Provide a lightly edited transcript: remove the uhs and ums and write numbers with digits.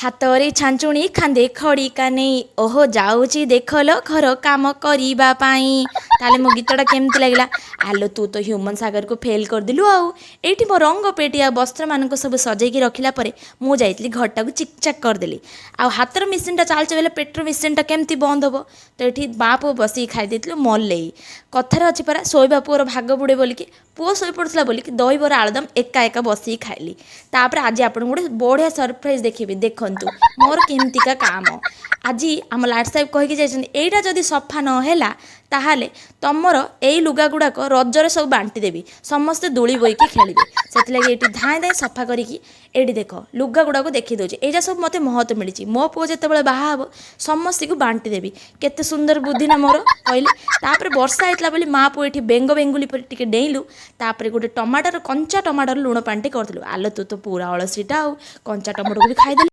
ହାତରେ ଛାଞ୍ଚୁଣି ଖାନ୍ଦେ ଖଡ଼ିକା ନେଇ, ଓହୋ ଯାଉଛି ଦେଖଲ ଘର କାମ କରିବା ପାଇଁ। ତାହେଲେ ମୋ ଗୀତଟା କେମିତି ଲାଗିଲା? ଆଲୋ, ତୁ ତ ହ୍ୟୁମାନ୍ ସାଗରକୁ ଫେଲ୍ କରିଦେଲୁ। ଆଉ ଏଇଠି ମୋ ରଙ୍ଗ ପେଟି ଆଉ ବସ୍ତ୍ରମାନଙ୍କୁ ସବୁ ସଜେଇକି ରଖିଲା ପରେ ମୁଁ ଯାଇଥିଲି ଘରଟାକୁ ଚିକଚାକ୍ କରିଦେଲି। ଆଉ ହାତର ମେସିନ୍ଟା ଚାଲିଛି ବେଲେ ପେଟର ମେସିନ୍ଟା କେମିତି ବନ୍ଦ ହେବ? ତ ଏଠି ମା ପୁଅ ବସିକି ଖାଇ ଦେଇଥିଲୁ ମଲେଇ। କଥାରେ ଅଛି ପରା, ଶୋଇବା ପୁଅର ଭାଗ ବୁଡ଼େ ବୋଲିକି। ପୁଅ ଶୋଇପଡ଼ୁଥିଲା ବୋଲିକି ଦହିବରା ଆଳୁଦମ ଏକା ଏକା ବସିକି ଖାଇଲି। ତାପରେ ଆଜି ଆପଣଙ୍କୁ ଗୋଟେ ବଢ଼ିଆ ସରପ୍ରାଇଜ୍ ଦେଖେଇବି। ଦେଖନ୍ତୁ ମୋର କେମିତିକା କାମ। ଆଜି ଆମ ଲାଟ ସାହେବ କହିକି ଯାଇଛନ୍ତି, ଏଇଟା ଯଦି ସଫା ନହେଲା ତାହେଲେ ତମର ଏଇ ଲୁଗା ଗୁଡ଼ାକ ରଜରେ ସବୁ ବାଣ୍ଟି ଦେବି, ସମସ୍ତେ ଦୋଳି ବୋଇକି ଖେଳିବେ। ସେଥିଲାଗି ଏଇଠି ଧାଏଁ ଧାଏଁ ସଫା କରିକି ଏଇଠି ଦେଖ ଲୁଗା ଗୁଡ଼ାକୁ ଦେଖେଇ ଦେଉଛି। ଏଇଟା ସବୁ ମୋତେ ମହତ ମିଳିଛି। ମୋ ପୁଅ ଯେତେବେଳେ ବାହା ହେବ ସମସ୍ତଙ୍କୁ ବାଣ୍ଟି ଦେବି। କେତେ ସୁନ୍ଦର ବୁଦ୍ଧି ନା ମୋର କହିଲେ। ତାପରେ ବର୍ଷା ହେଇଥିଲା ବୋଲି ମା ପୁଅ ଏଠି ବେଙ୍ଗ ବେଙ୍ଗୁଲି ପରି ଟିକେ ଡେଇଁଲୁ। ତାପରେ ଗୋଟେ ଟମାଟର, କଞ୍ଚା ଟମାଟର ଲୁଣ ପାଣିଟେ କରିଥିଲୁ। ଆଲୋ, ତୁ ତ ପୁରା ଅଳସିଟା, ଆଉ କଞ୍ଚା ଟମାଟୋକୁ ବି ଖାଇଦେଲୁ।